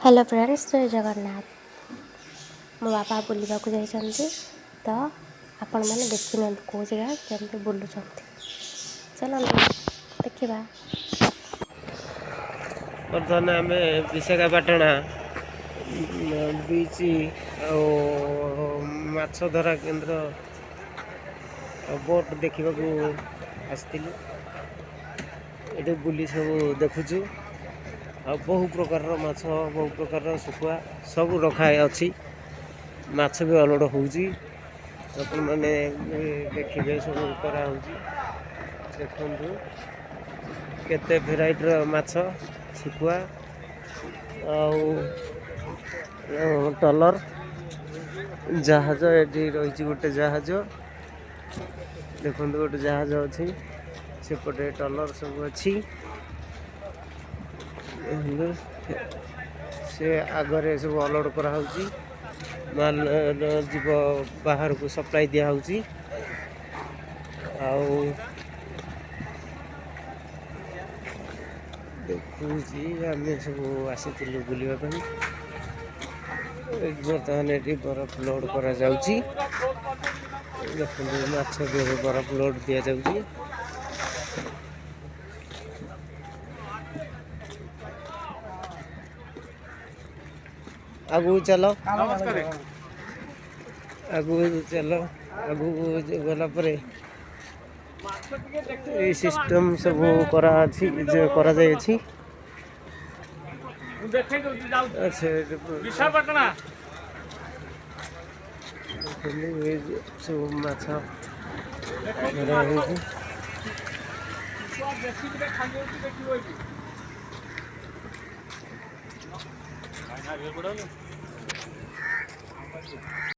Hello friends, ଜୟ ଜଗନ୍ନାଥ। ମୋ ବାପା ବୁଲିବାକୁ ଯାଇଛନ୍ତି ତ, ଆପଣମାନେ ଦେଖିନିଅନ୍ତୁ କେଉଁ ଜାଗା କେମିତି ବୁଲୁଛନ୍ତି। ଚାଲନ୍ତୁ ଦେଖିବା। ବର୍ତ୍ତମାନ ଆମେ ବିଶାଖାପାଟଣା ବିଚ୍ ଆଉ ମାଛ ଧରା କେନ୍ଦ୍ର ଆଉ ବୋଟ୍ ଦେଖିବାକୁ ଆସିଥିଲୁ। ଏଠି ବୁଲି ସବୁ ଦେଖୁଛୁ ଆଉ ବହୁ ପ୍ରକାରର ମାଛ, ବହୁ ପ୍ରକାରର ଶୁଖୁଆ ସବୁ ରଖା ଅଛି। ମାଛ ବି ଅଲୋଡ଼ ହେଉଛି। ଆପଣମାନେ ଦେଖିବେ, ସବୁ କରାହେଉଛି। ଦେଖନ୍ତୁ କେତେ ଭେରାଇଟିର ମାଛ, ଶୁଖୁଆ ଆଉ ଟଲର ଜାହାଜ ଏଠି ରହିଛି। ଗୋଟେ ଜାହାଜ ଦେଖନ୍ତୁ, ଗୋଟେ ଜାହାଜ ଅଛି। ସେପଟେ ଟଲର ସବୁ ଅଛି। ଦେଖନ୍ତୁ, ସେ ଆଗରେ ସବୁ ଅଲୋଡ଼ କରାହେଉଛି। ମାଲ ଯିବ ବାହାରକୁ, ସପ୍ଲାଇ ଦିଆହେଉଛି। ଆଉ ଦେଖୁଛି, ଆମେ ସବୁ ଆସିଥିଲୁ ବୁଲିବା ପାଇଁ। ବର୍ତ୍ତମାନ ଏଠି ବରଫ ଲୋଡ଼ କରାଯାଉଛି। ଦେଖନ୍ତୁ, ମାଛ ବି ଏବେ ବରଫ ଲୋଡ଼ ଦିଆଯାଉଛି। ଆଗକୁ ଚାଲ, ଆଗକୁ ଚାଲ। ଆଗକୁ ଗଲା ପରେ ଏଇ ସିଷ୍ଟମ୍ ସବୁ କରାଅଛି ଯେ କରାଯାଇଅଛି। ଆଚ୍ଛା, ବିଶାଖାପାଟଣା। ସବୁ ମାଛ ଧରା ହେଇଛି। ଖାଲି ଦେଖିବ ଏଇଠି।